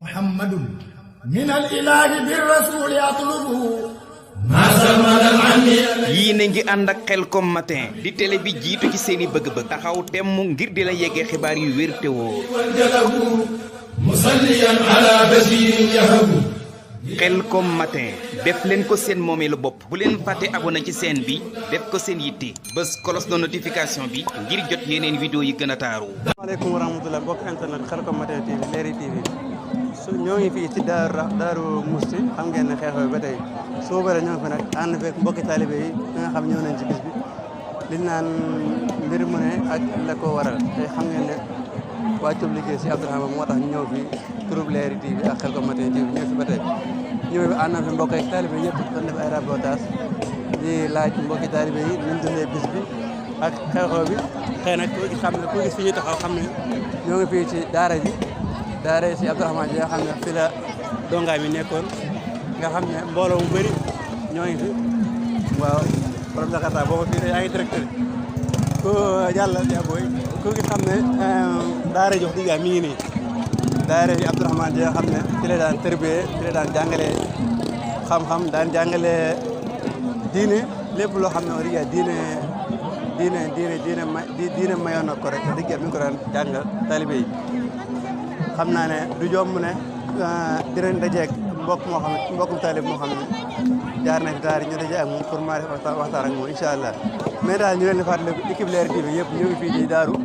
محمد من الإله بالرسول يطلبه yéen a ngi ànd ak Khelcom matin di télé bi jiitu ci seeni bëgg-bëgg taxaw temm ngir di la yeggee xibaar yu wér te wóor. Khelcom matin def leen ko seen moomeelu bopp bu leen fàtte abonné ci chaîne bi def ko seen yitte bés cloche de notification bi ngir jot yeneen vidéo yi gën a taaru. asalaamaaleykum wa rahmatulah mbokk internet Khelcom matin TV Leral TV ñoo ngi fii ci Daaru Musti xam ngeen ne xeexoo bi ba tey soo bëre ñoo ngi fi nag ànd fekk mbokki taalibe yi nga xam ñëw nañ ci bis bi liñ naan mbir mu ne ak la ko waral tey xam ngeen ne wàccub liggéey si Abdourahmane moo tax ñu ñëw fi groupe Leral TV ak Khelcom matin TV ñëw fi ba tey ñëw fi ànd fi mbokk ak taalibe yëpp doon def ay reportage di laaj mbokki taalibe yi ñu dundee bis bi ak xeexoo bi xëy nag ku xam ne ku gis fi ñu taxaw xam ne ñoo ngi fii ci daara ji daara si Abdourahmane nga xam ne fi la dongaay mi nekkoon nga xam ne mbooloo mu bëri ñoo ngi fi waaw borom Jakarta boo ko fii yaa ngi directeur ku yàlla yaa booy ku ngi xam ne daara jox di mi ngi nii daara si Abdourahmane nga xam ne fi la daan tërbiyee fi la daan jàngalee xam-xam daan jàngalee diine lépp loo xam ne wax dëgg diine mayoon na ko rek wax dëgg mi ngi ko daan jàngal talibé yi xam naa ne du jomb ne dinañ dajeeg mbokkum taalib moo xam ne jaar na fi daara ñu daje ak moom pour ma def waxtaan ak moom incha allah mais daal ñu leen di fàttaliku équipe Leral TV yëpp ñu ngi fii di daaru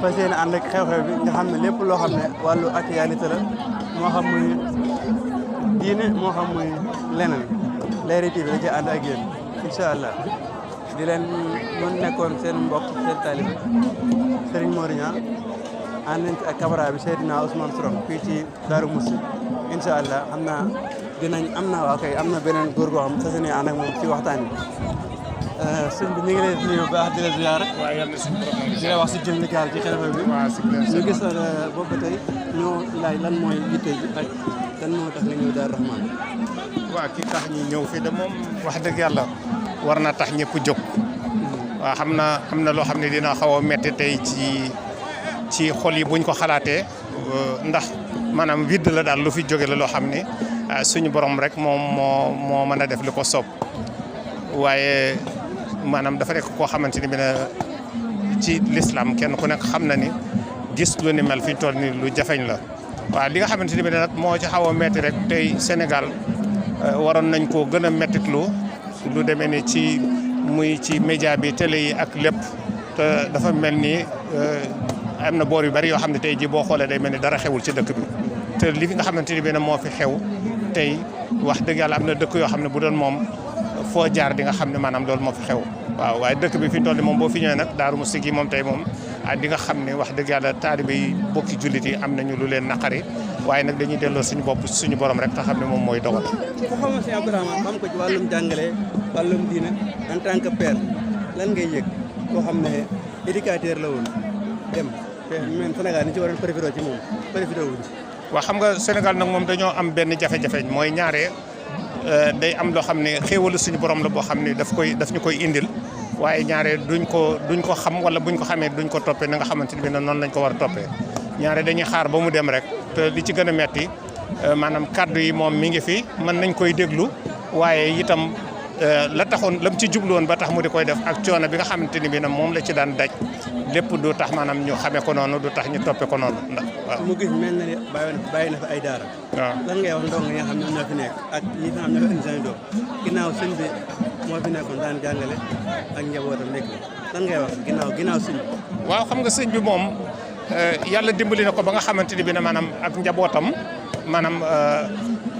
fas yéene ànd ak xew-xew bi nga xam ne lépp loo xam ne wàllu actualité la moo xam muy diine moo xam muy leneen Leral TV da ci ànd ak yéen incha allah di leen mën nekkoon seen mbokk seen taalibe Serigne Modou Niang ànd nañ ci ak caméra bi Seydina Ousmane Sorom fii ci Daaru Musti incha allah xam naa am na beneen góor goo xam sas ne ànd ak moom ci waxtaan bi sëñ bi ñu ngi lay nuyu baax di la ziyaara di la wax si jëm gaal ci xew-xew bi ñu gis boobu ba tey ñoo laaj lan mooy yitte ji ak lan moo tax nga ñëw Daaru Rahmane. waaw ki tax ñu ñëw fii de moom wax dëgg yàlla war na tax ñëpp jóg waaw xam na loo xam ne dina xaw a metti tey ci xol yi buñ ko xalaatee ndax maanaam vide la daal lu fi jóge la loo xam ne suñu borom rek moom moo mën a def li ko soob waaye maanaam dafa nekk koo xamante ni bi ne ci l'islam kenn ku nekk xam na ni gis lu ni mel fi ñu toll ni lu jafeñ la waaw li nga xamante ni bi ne nag moo ci xaw a metti rek tey Sénégal waroon nañ koo gën a mettitlu lu demee ni muy ci média bi télé yi ak lépp te dafa mel ni am na boor yu bari yoo xam ne tey ji boo xoolee day mel ni dara xewul ci dëkk bi te li nga xamante ni bi ne moo fi xew tey wax dëgg yàlla am na dëkk yoo xam ne bu doon moom foo jaar di nga xam ne maanaam loolu moo fi xew waaw waaye dëkk bi fi toll moom boo fi ñëwee nag Daaru Musti gi moom tey moom di nga xam ne wax dëgg yàlla taalibe yi bokki jullit yi am nañu lu leen naqari waaye nag dañuy delloo suñu bopp suñu borom rek te xam ne moom mooy dogal. ku xamoon si Abdourahmane xam ko ci wàllum jàngale wàllum diine en tant que père lan ngay yëg koo xam ne éducateur la woon dem te même Sénégal ni ci waroon profité ci moom profité wuñ ci. waaw xam nga Sénégal nag moom dañoo am benn jafe-jafe mooy ñaare day am loo xam ne xéewalu suñu borom la boo xam ne daf ñu koy indil waaye ñaare duñ ko xam wala buñ ko xamee duñ ko toppee na nga xamante ni bi noonu lañ ko war a toppee ñaare dañuy xaar ba mu dem rek te li ci gën a metti maanaam kaddu yi moom mi ngi fi mën nañ koy déglu waaye itam la taxoon lam ci jubluwoon ba tax mu di koy def ak coono bi nga xamante ni bi nag moom la ci daan daj lépp du tax maanaam ñu xamee ko noonu du tax ñu toppee ko noonu ndax waaw. mu gis mel na ne bàyyi na fa ay daara. waaw lan ngay wax ndongo yi nga xam ne ñoo fi nekk ak ñi nga xam ne ñoo fi indi seen doom ginnaaw sëñ bi moo fi nekkoon daan jàngale ak njabootam nekk lan ngay wax ginnaaw sëñ bi. waaw xam nga sëñ bi moom yàlla dimbali na ko ba nga xamante ni bi ne maanaam ak njabootam maanaam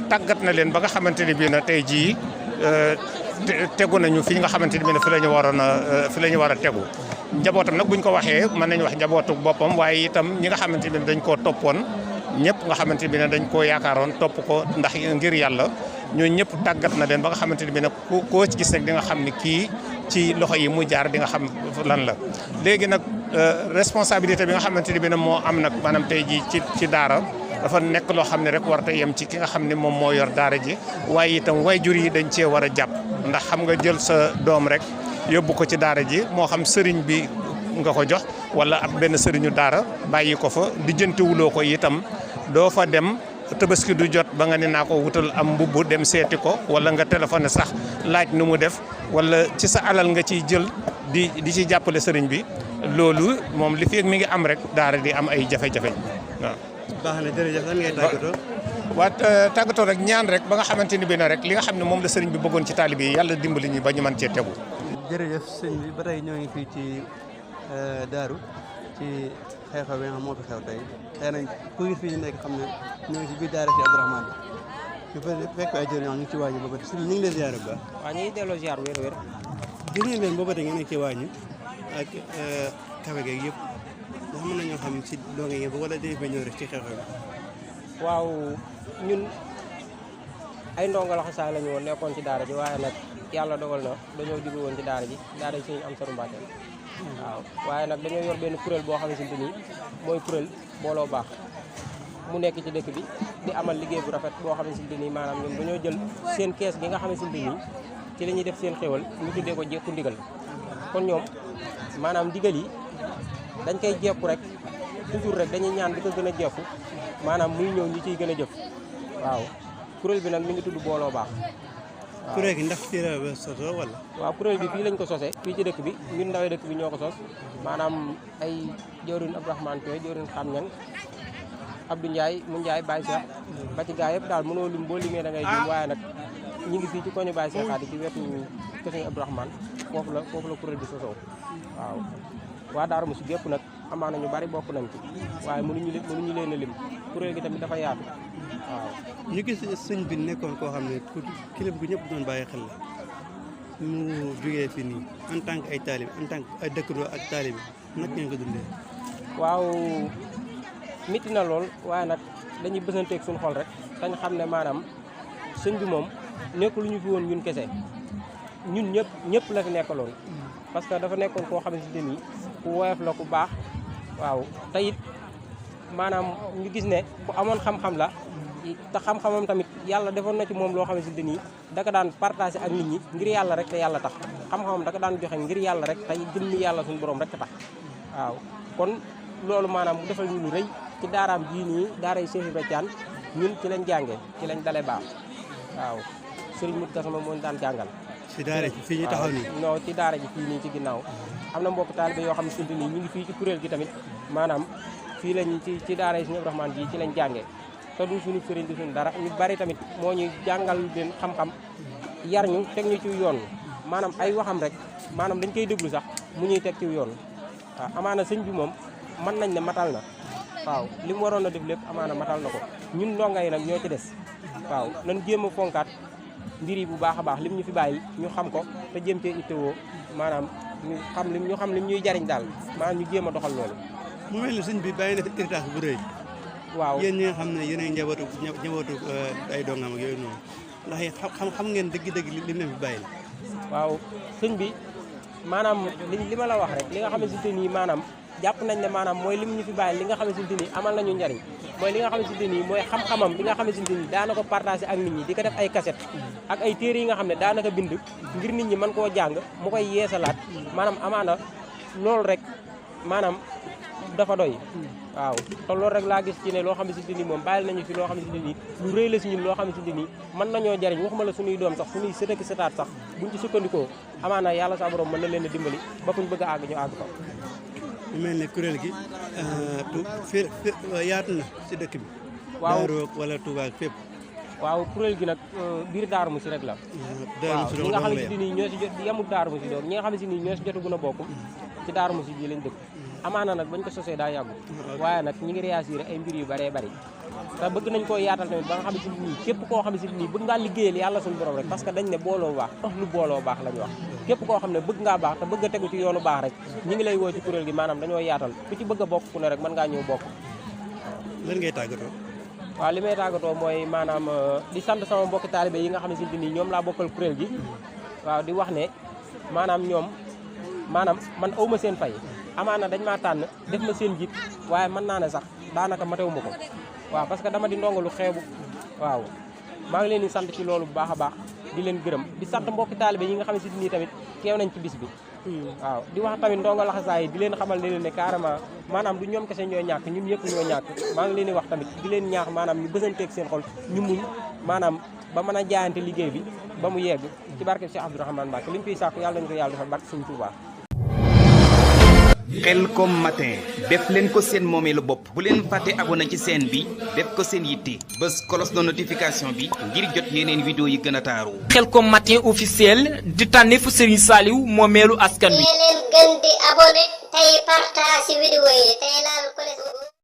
tàggat na leen ba nga xamante ni bi ne tey jii tegu nañu fi nga xamante ni bi ne fi la ñu war a tegu njabootam nag buñ ko waxee mën nañu wax njabootu boppam waaye itam ñi nga xamante ni dañ koo toppoon ñëpp nga xamante ni dañ koo yaakaaroon topp ko ndax ngir yàlla ñooñu ñëpp tàggat na leen ba nga xamante ni koo ci gis rek di nga xam ni kii ci loxo yi mu jaar di nga xam lan la. léegi nag responsabilité bi nga xamante ni moo am nag maanaam tey jii ci daara dafa nekk loo xam ne rek war a yem ci ki nga xam ne moom moo yor daara ji waaye itam waajur yi dañ cee war a jàpp ndax xam nga jël sa doom rek yóbbu ko ci daara ji moo xam sëriñ bi nga ko jox wala ab benn sëriñu daara bàyyi ko fa lijjantiwuloo ko itam doo fa dem tabaski du jot ba nga ne naa ko wutal am mbubb dem seeti ko wala nga téléphoné sax laaj nu mu def wala ci sa alal nga ciy jël di ci jàppale sëriñ bi loolu moom li fi mi ngi am rek daara di am ay jafe-jafe waaw. baax na jërëjëf lan ngay tàggatoo. waa tàggatoo rek ñaan rek ba nga xamante ni bi na rek li nga xam ne moom la sëriñ bi bëggoon ci taalibe yi yàlla dimbali ñu ba ñu mën cee tegu. jërëjëf sëñ bi ba tey ñoo ngi fii ci daaru ci xew-xew bi nga xam moo fi xew tey nañ ku gis fii ñu nekk xam ne ñoo ngi ci biir daara si Abdourahmane bi ñu fekk ay jëriñ ñu ngi ci waañu booba tey ñu ngi leen ziar bu baax. waaw ñu ngi delloo ziar wér-wér. gis ngeen leen booba tey ngeen nekk ci waañu ak kafe geeg yëpp ndax mën nañoo xam si doonge ngeen ba wala dañu fa ñëw rek ci xew-xew bi. waaw ñun ay ndongo la xasaay la ñu woon nekkoon ci daara ji waaye nag yàlla dogal na dañoo jóge woon ci daara ji Sëriñ Amsatu Mbàkke waaw waaye nag dañoo yor benn kuréel boo xamante ni mooy kuréel booloo baax mu nekk ci dëkk bi di amal liggéey bu rafet boo xamante ni maanaam ñun dañoo jël seen kees gi nga xamante ni ci la ñuy def seen xéwal ñu tuddee ko jekku ndigal kon ñoom maanaam ndigal yi dañ koy jekku rek toujours rek dañuy ñaan di ko gën a jekku maanaam muy ñëw ñu ciy gën a jëf waaw kuréel bi nag mi ngi tudd booloo baax. waaw kuréel gi ndax fii la sosoo wala. waaw kuréel bi fii lañ ko sosee fii ci dëkk bi ñun ndawee dëkk bi ñoo ko sos maanaam ay jawriñ Abdourahmane Touré jawriñ Xam Ñang Abdou Ndiaye mu Ndiaye Baye Cheikh ba ci gaa yëpp daal mënoo lim boo limee da ngay lim waaye nag ñu ngi fii ci koñu Baye Cheikh Xaadi ci wetu Sëriñ Abdourahmane foofu la kuréel bi sosoo waaw waa Darou Mouhty gépp nag amaana ñu bari bokk nañ ci waaye mënuñu leen a lim kuréel gi tamit dafa yaatu waaw. ñu gis sëñ bi nekkoon koo xam ne kilifa gu ñëpp doon bàyyi xel la mu jógee fii nii en tant que ay taalib en tant que ay dëkkandoo ak taalib nag ngeen ko dundee. waaw métti na lool waaye nag dañuy bësanteeg suñu xol rek dañ xam ne maanaam sëñ bi moom nekk lu ñu fi woon ñun kese ñun ñëpp la fi nekkaloon parce que dafa nekkoon koo xamante ne nii ku woyof la ku baax waaw te it maanaam ñu gis ne ku amoon xam-xam la te xam-xamam tamit yàlla defoon na ci moom loo xamante ne nii daka daan partagé ak nit ñi ngir yàlla rek te yàlla tax xam-xamam daka daan joxe ngir yàlla rek te jëmmi yàlla suñu borom rek tax waaw kon loolu maanaam mu defal ñu lu rëy ci daaraam bii nii daaray Cheikh Ibra Thiane ñun ci lañ jàngee ci lañ dale baax waaw Serigne Mout Gassama moo ñu daan jàngal. ci daara ji fii ñu taxaw nii. non ci daara ji fii nii ci ginnaaw am na mbokk taalibe yoo xam ne nii ñu ngi fii ci kuréel gi tamit maanaam fii lañ ci daara yi Sëriñ Abdourahmane ji ci lañ jàngee te du suñu sëriñ du suñu dara ñu bari tamit moo ñuy jàngal leen xam-xam yar ñu teg ñu ci yoon maanaam ay waxam rek maanaam dañ koy déglu sax mu ñuy teg ci yoon waaw amaana sëñ bi moom mën nañ ne matal na waaw li mu waroon a def lépp amaana matal na ko ñun ndongo yi nag ñoo ci des waaw nañ jéem a fonkaat mbir yi bu baax a baax lim ñu fi bàyyi ñu xam ko te jéem cee ittewoo maanaam ñu xam lim ñuy jariñ daal maanaam ñu jéem a doxal loolu. mu mel ni sëñ bi bàyyi na fi héritage bu rëy. waaw yéen ñi nga xam ne yéenay njabootu ay dongam ak yooyu noonu ndax xam ngeen dëgg-dëgg li leen fi bàyyi la. waaw sëñ bi maanaam li ma la wax rek li nga xamante ni maanaam jàpp nañ ne maanaam mooy lim ñu fi bàyyi li nga xamante ni amal nañu njariñ mooy li nga xamante ni mooy xam-xamam bi nga xamante ni daana ko partagé ak nit ñi di ko def ay cassette ak ay téere yi nga xam ne daanaka bind ngir nit ñi mën koo jàng mu koy yeesalaat maanaam amaana loolu rek maanaam dafa doy waaw te loolu rek laa gis ci ne loo xamante ni moom bàyyil nañu fi loo xamante ni lu rëy la si ñun loo xamante ni mën nañoo jariñ waxuma la suñuy doom sax suñuy sët ak sëtaat sax buñ ci sukkandikoo amaana yàlla sa borom mën na leen a dimbali ba fuñ bëgg a àgg ñu àgg fa. mu mel ne kuréel gi yaatu na ci dëkk bi. waaw Daaru wala Touba ak fépp. waaw kuréel gi nag biir Darou Mouhty rek la. waaw ñi nga xamante ni ñoo si jot yamul Darou Mouhty doon ñi nga xamante ni ñoo si jotagun a bokk ci Darou Mouhty bii lañ dëkk amaana nag bañ ko sosee daa yàggu waaye nag ñi ngi réagir ay mbir yu bëree bëri te bëgg nañ koo yaatal tamit ba nga xamante ni képp koo xamante ni bëgg ngaa liggéeyal yàlla suñu borom rek parce que dañ ne booloo baax lu booloo baax lañ wax képp koo xam ne bëgg ngaa baax te bëgg a tegu ci yoonu baax rek ñi ngi lay woo ci kuréel gi maanaam dañoo yaatal ku ci bëgg a bokk ku ne rek mën ngaa ñëw bokk. lan ngay tàggatoo. waaw li may tàggatoo mooy maanaam di sant sama mbokki taalibe yi nga xamante ni ñoom laa bokkal kuréel gi waaw di wax ne maanaam ñoom maanaam man awma seen fay amaana dañ maa tànn def ma seen jiit waaye mën naa ne sax daanaka matewuma ko waaw parce que dama di ndongalu xeebu waaw maa ngi leen di sant ci loolu bu baax a baax di leen gërëm di sant mbokki taalibe yi nga xamante ni tamit teew nañ ci bis bi waaw di wax tamit ndongo laxasaay di leen xamal leen ne carrément maanaam du ñoom kese ñooy ñàkk ñun ñëpp ñoo ñàkk maa ngi leen di wax tamit di leen ñaax maanaam ñu bësanteeg seen xol ñu muñ maanaam ba mën a jaayante liggéey bi ba mu yegg ci barke Cheikh Abdourahmane Mbacké li ñu fiy sàkku yàlla nañu ko yàlla defal barke Sëriñ Tuubaa. Khelcom matin def leen ko seen moomeelu bopp bu leen fàtte abonné ci chaîne bi def ko seen yitte bës cloche de notification bi ngir jot yeneen vidéo yi gën a taaru. Khelcom matin officiel di tànneefu Serigne Saliou moomeelu askan wi. leen gën di abonné tey partage ci vidéo yi tey laal ko